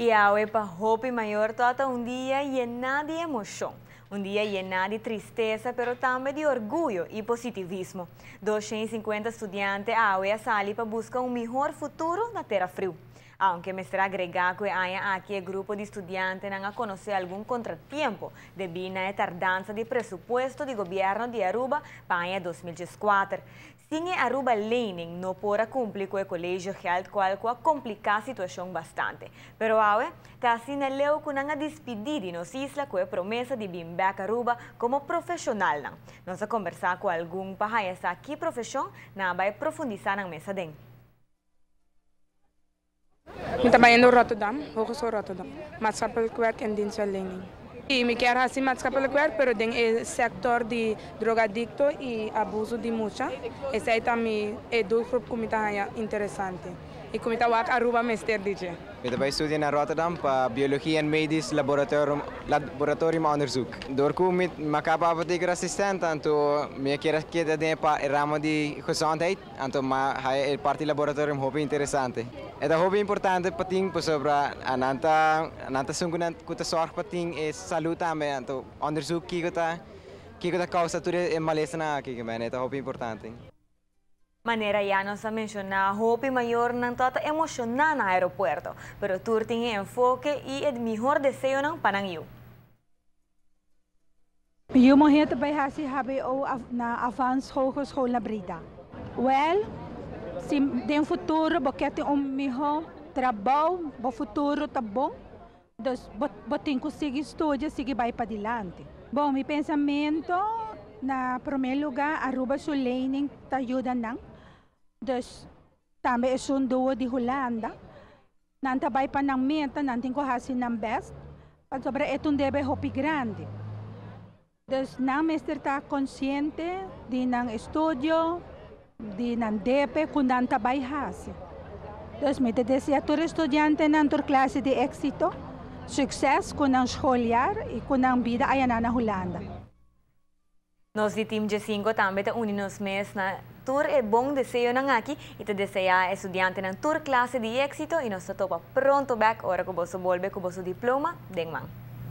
Y awe pa hopi mayor ta un dia yena di emocion. Un dia yena di tristesa, pero tambe di orguyo y positivismo. 250 studiante awe a sali pa busca un miho futuro na Tera Friu. Aunke mester agrega cu aki e grupo di studiantenan a conoce algun contratempo debi na tardansa di presupuesto di gobierno di Aruba pa 2014. Sin Aruba Lening no por a cumpli cu e collegegeld, cual a complica e situacion bastante. Pero awe, ta asina leu cu nan a despedi di nos isla cu e promesa di bin back Aruba como profesional. Nos a combersa cu algun pa ki profesion nan a bay profundisa nan mes aden. Mi ta bay Rotterdam, Hogeschool Rotterdam. Maatschappelijk werk en dienstverlening. Y mi kier haci maatschappelijk werk, pero den e sector di drogadicto y abuso di mucha. Esey tambe e doelgroep cu mi ta interesante. Y cu mi ta wak Aruba mester di dje. Ik ben studie naar Rotterdam pa biologie en medisch laboratoriumonderzoek. Door cu mi a caba apothekerassistent, anto mi kier keda den e ramo di gezondheid, anto m'a haya e parti laboratorium hopi interesante. E ta hopi importante pa tin pasobra nan ta esun cu ta zorg pa tin e salud tambe, anto onderzoek kico ta causa tur e malesa aki, e ta hopi importante. Manera ya nos a menciona, hopi mayornan ta emociona na aeropuerto, pero tur tin enfoke y e miho deseonan pa nan yiu. Mi muhe ta bay hasi HBO na Avans Hogeschool na Breda. Wel, si den futuro bo kier un miho trabou, bo futuro ta bon, dus bo tin cu sigui studia, sigui bay pa dilanti. Bon, mi pensamento, na prome lugar, Aruba su lening ta yuda nan. Dus tambe e un duo di Hulanda. Nan ta bay pa nan meta, nan tin cu hasi nan best. Pasobra e un debe hopi grandi. Dus nan mester ta consciente di nan estudio, di nan debe cu nan ta bay hasi. Dus mi ta desea tur studiantenan tur clase di exito, succes cu nan schooljaar y cu nan bida aya na Hulanda. Nos di Team G5 tambe ta uni nos mes na tur e bon deseonan aki y ta desea studiantenan tur clase di exito y nos ta topa pronto back ora cu boso bolbe cu boso diploma den man.